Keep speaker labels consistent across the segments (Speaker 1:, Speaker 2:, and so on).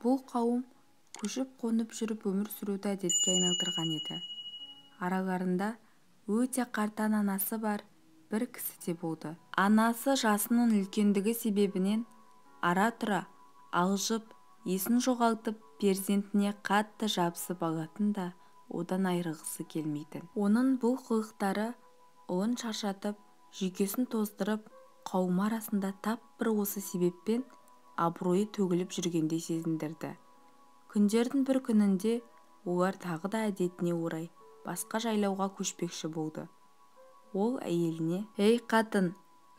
Speaker 1: Бұл қауым көшіп-қонып жүріп өмір сүруді әдетке айналдырған еді. Араларында өте қартаң анасы бар бір кісі де болды. Анасы жасының үлкендігі себебінен ара-тұра алжып, есін жоғалтып, перзентіне қатты жабысып алатын да одан айырылғысы келмейтін. Оның бұл қылықтары ұлын шаршатып, жүйкесін тоздырып, қауым арасында тап бір осы себеппен абыройы төгіліп жүргендей сезіндірді. Күндердің бір күнінде олар тағы да әдетіне орай басқа жайлауға көшпекші болды. Ол әйеліне: «Ей, қатын,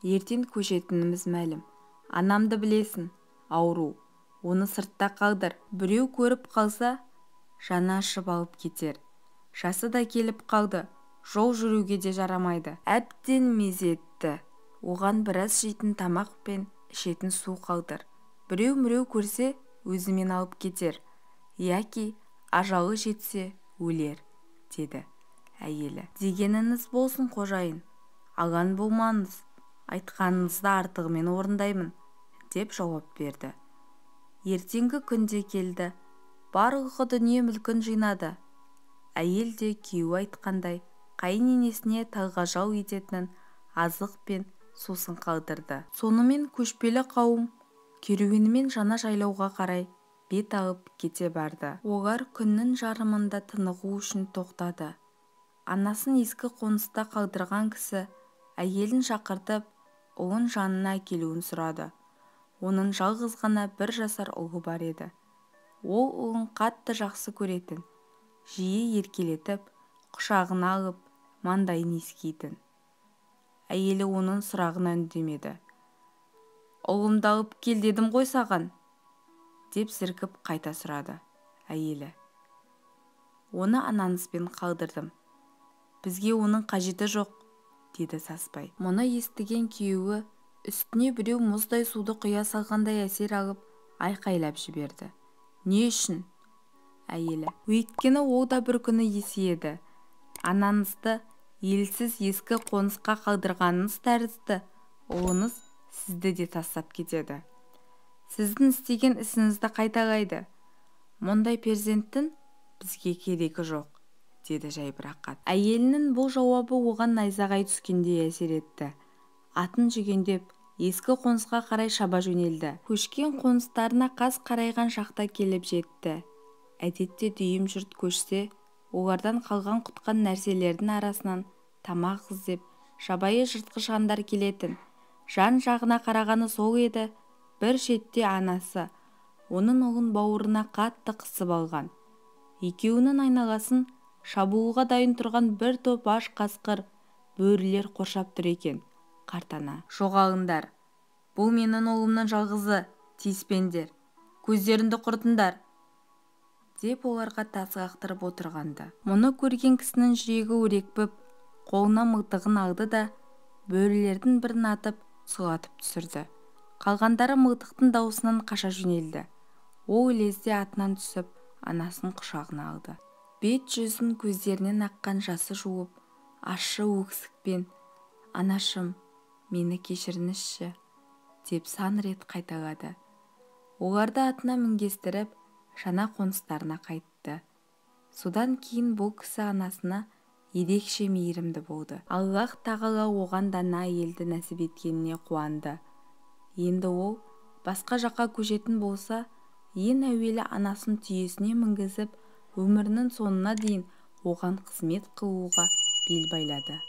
Speaker 1: ертең көшетініміз мәлім. Анамды білесің, ауру. Оны сыртта қалдыр. Біреу көріп қалса, жаны ашып алып кетер. Жасы да келіп қалды, жол жүруге де жарамайды. Әбден мезі етті. Оған біраз жейтін тамақ пен ішетін су қалдыр. Біреу-міреу көрсе, өзімен алып кетер, яки ажалы жетсе, өлер», – деді. Әйелі: «Дегеніңіз болсын, қожайын, алаң болмаңыз, айтқаныңызды артығымен орындаймын», – деп жауап берді. Ертеңгі күн де келді. Барлығы дүние-мүлкін жинады. Әйел де күйеуі айтқандай қайын енесіне талғажау ететін азық пен сусын қалдырды. Сонымен көшпелі қауым керуенімен жаңа жайлауға қарай бет алып кете барды. Олар күннің жарымында тынығу үшін тоқтады. Анасын ескі қоныста қалдырған кісі әйелін шақыртып, ұлын жанына әкелуін сұрады. Оның жалғыз ғана бір жасар ұлы бар еді. Ол ұлын қатты жақсы көретін, жиі еркелетіп, құшағына алып, маңдайын иіскейтін. Әйелі оның сұрағына үндемеді. «Ұлымды алып кел дедім ғой саған», – деп зіркіп қайта сұрады әйелі. «Оны анаңызбен қалдырдым. Бізге оның қажеті жоқ», – деді саспай. Мұны естіген күйеуі үстіне біреу мұздай суды құя салғандай әсер алып, айқайлап жіберді. «Не үшін?» Әйелі: «Өйткені ол да бір күні есейеді. Анаңызды елсіз ескі қонысқа қалдырғаныңыз тәрізді ұлыңыз сізді де тастап кетеді. Сіздің істеген ісіңізді қайталайды. Мұндай перзенттің бізге керегі жоқ», – деді жайбарақат. Әйелінің бұл жауабы оған найзағай түскендей әсер етті. Атын жүгендеп, ескі қонысқа қарай шаба жөнелді. Көшкен қоныстарына қас қарайған шақта келіп жетті. Әдетте дүйім жұрт көшсе, олардан қалған-құтқан нәрселердің арасынан тамақ іздеп, жабайы жыртқыш аңдар келетін. Жан-жағына қарағаны сол еді, бір шетте анасы оның ұлын бауырына қатты қысып алған. Екеуінің айналасын шабуылға дайын тұрған бір топ аш қасқыр, бөрілер қоршап тұр екен. Қарт ана: «Жоғалыңдар, бұл менің ұлымның жалғызы, тиіспеңдер, көздеріңді құртыңдар», – деп оларға тас лақтырып отырған-ды. Мұны көрген кісінің жүрегі өрекпіп, қолына мылтығын алды да, бөрілердің бірін атып, сұлатып түсірді. Қалғандары мылтықтың дауысынан қаша жөнелді. Ол лезде атынан түсіп, анасын құшағына алды. Бет жүзін көздерінен аққан жасы жуып, ащы өксікпен: «Анашым, мені кешіріңізші», – деп сан рет қайталады. Оларды атына мінгестіріп, жаңа қоныстарына қайтты. Содан кейін бұл кісі анасына ерекше мейірімді болды. Аллаһ тағала оған дана әйелді нәсіп еткеніне қуанды. Енді ол басқа жаққа көшетін болса, ең әуелі анасын түйесіне мінгізіп, өмірінің соңына дейін оған қызмет қылуға бел байлады.